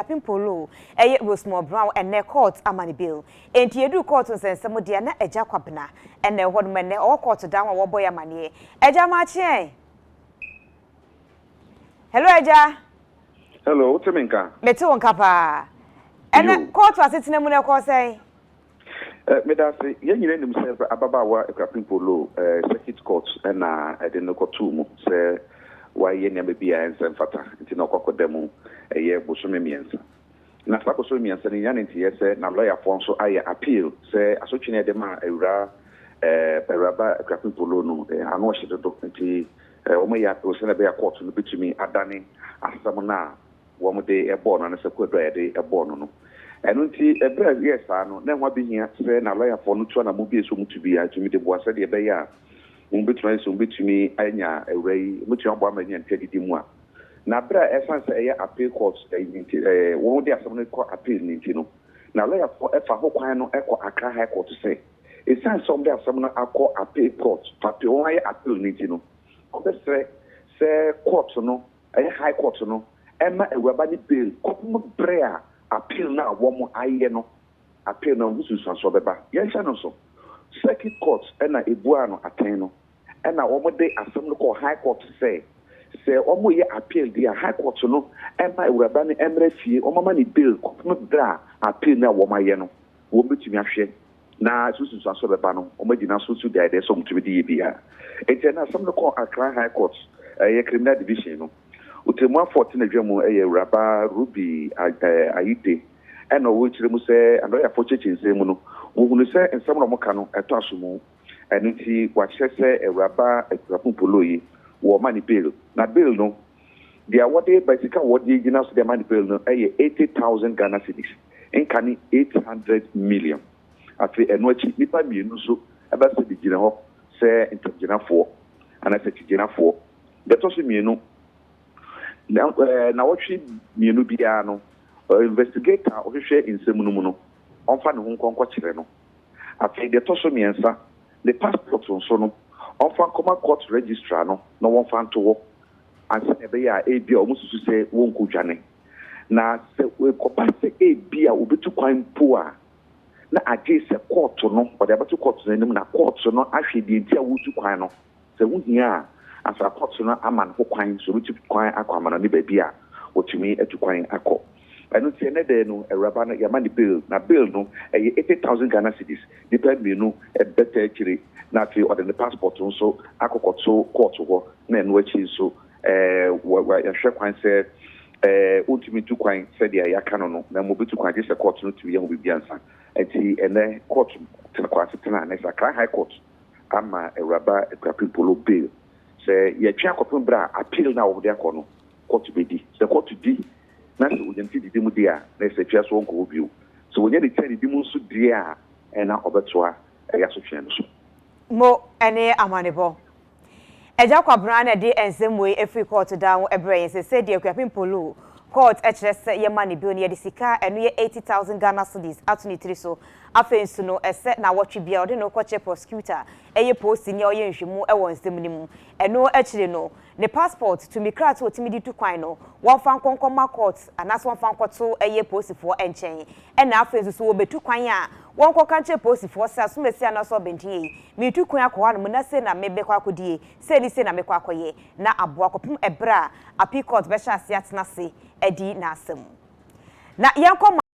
Akuapem Poloo ɛyɛ Rosemond Brown ɛnɛ court ama ne bail. Enti yɛduru court nsɛnsɛm deɛ na Agya Kwabena ɛna ɛhɔ nom ɛnɛ ɔwɔ court dan a wɔbɔ yɛ amaneɛ. Agya, maakyeɛ. Hello, Agya. Hello, wote me nka? Mete wo nka paa. Ɛnɛ court asetena mu no ɛkɔ sɛn? Meda ase. Yɛn nyinaa nim sɛ ababaawa Akuapem Poloo, circuit court ɛna ɛde no kɔtoo mu sɛ wayɛ nneɛma bi a ɛnsɛ mfata, nti na ɔkɔkɔda mu ɛyɛ bosome 3. Na saa bosome 3 no nya ne nteyɛ sɛ na lɔyafoɔ nso ayɛ appeal sɛ asotwe no yɛde ma awura awuraba Akuapem Poloo no ano ɔhyɛ dodo, nti wɔn yɛ appeal sɛ na ɛbɛyɛ court no bɛtumi adane asɛm no a wɔn de ɛbɔɔ no anasɛ kwadu a yɛde ɛbɔɔ no. Ɛno nti ɛberɛ a yɛ saa no na ɛho abɛhia sɛ na lɔyafoɔ no tu anamo bi so mu tu bi a tumi de boa sɛdeɛ ɛbɛyɛ a wɔn bɛtumi ayɛ sɛ wɔn bɛtumi anya awura yi, wɔn bɛtumi aboa ama anya nti adidi mu a. Na berɛ a ɛsan sɛ ɛyɛ appeal court nti wɔn de asɛm no kɔ appeal ne nti no, na lɔyafoɔ ɛfa ho kwan no ɛkɔ Accra High Court sɛ ɛsiane sɛ wɔn de asɛm no akɔ appeal court, appeal, wɔn ayɛ appeal ne nti no, wɔbɛsrɛ sɛ court no, ɛyɛ high court no, ɛma awuraba ne bail kɔpem berɛ a appeal no a wɔn ayɛ no, appeal no ho sunsuansoɔ bɛba. Yɛnhyɛ no so, circuit court ɛna ebua no atɛn no, ɛna wɔn de asɛm no kɔɔ high court sɛ wɔn yɛ appeal deɛ a, high court no ɛma awuraba no ɛmrɛ fie, wɔn ama ne bail kɔpem berɛ a appeal no a wɔn ayɛ no wɔn bɛtumi ahwɛ na sunsuansoɔ bɛba no, wɔn agyina so so deɛ ayɛ sɛ wɔn tumi de yɛ biara. Nti ɛna asɛm no kɔɔ Accra High Court, ɛyɛ criminal division no. Otemmuafoɔ te n'adwa mu ɛyɛ Awuraba Ruby Ayide, ɛna ɔwɔ kyerɛ mu sɛ alɔyafoɔ kyerɛkyerɛ nsɛm mu no, wɔhunu sɛ nsɛm na wɔka no ɛtɔ aso mu. Ɛno nti wakyerɛ sɛ awuraba Akuapem Poloo yi wɔma ne bail, na bail no deɛ wɔde ba, sika a wɔde gyina so de ama ne bail no ɛyɛ 80,000 Ghana cedis, nka ne 800 million. Afei ɛno akyi nipa mmienu nso ɛbɛsɛ de gyina hɔ sɛ ntamgyinafoɔ anaasɛ kyigyinafoɔ. Deɛ ɛtɔ so mmienu, na nawɔtwe 2 biara no, investigator a ɔhwehwɛ nsɛm no mu no, ɔmfa ne ho nkɔnkɔ kyerɛ no. Afei deɛ ɛtɔ so mmiɛnsa, ne passport nso no, ɔmfa nkɔma court registrar no na wɔmfa nto hɔ ansa na ɛbɛyɛ a ebi a wɔn susu sɛ wɔnkɔ dwane. Na sɛ kɔba sɛ ebi a obetu kwan mpo a, na agye sɛ court no ɔde abɛto court no anim na court no ahwɛ deɛ nti a wɔtu kwan no, sɛ ho hia a, asa court no ama no ho kwan sɛ obetu kwan akɔ ama no ne baabi a wɔtumi atu kwan akɔ. Ɛno nti ɛnɛ dɛ no, awuraba no yɛama ne bail, na bail no ɛyɛ 80,000 Ghana cedis, nipa mmienu ɛbɛta akyire, na afei ɔde ne passport nso akɔkɔto court hɔ. Na ɛno akyi nso wɔ wɔ yɛhwɛ kwan sɛ ɔntumi tu kwan sɛdeɛ yɛaka no, na mmom obetu kwan gye sɛ court no tumi yɛ ho biribi ansa. Nti ɛnɛ court tena kɔ asetena ne sɛ Accra High Court ama awuraba Akuapem Poloo bail sɛ yɛtwe akɔpem berɛ a appeal no a wɔde akɔ no court bɛdi. Sɛ court di na sɛ onya ne ti didi mu deɛ a, na ɛsɛ twia so wɔnkɔ hɔ bio. Sɛ wɔnya ne ti didi mu nso deɛ a, ɛna ɔbɛtoa ɛyɛ asotwe no so. Mo ɛne amanebɔ. Agya Kwabena na ɛde nsɛm wei efiri court dan ho ɛbrɛ yɛn sɛ sɛdeɛ Akuapem Poloo court ɛkyerɛ sɛ yɛma ne bail no, yɛde sika ɛno yɛ 80,000 Ghana cedis ato ne tiri so. Afei nso no, ɛsɛ na wɔtwe bia ɔde no kɔkyerɛ prosecutor, ɛyɛ polisi ni a ɔyɛ nhwɛmu ɛwɔ nsɛm no mu. Ɛno akyire no, ne passport, tumi krataa otumi de tu kwan no, wɔmfa nkɔnkɔma court anaasɛ wɔmfa nkɔto ɛyɛ polisifoɔ nkyɛn. Ɛna afei nso so wɔbɛtu kwan a, wɔnkɔka nkyerɛ polisifoɔ sɛ asomasi anaasɛ ɔbɛnten yi, metu kwan akɔ hɔ anom na sei na mebɛkɔ akɔdie, sei ne sei na mekɔ akɔyɛ, na aboa kɔpem ɛberɛ a appeal court bɛhyɛ ase atena ase adi n'asɛm. Na yɛnkɔ.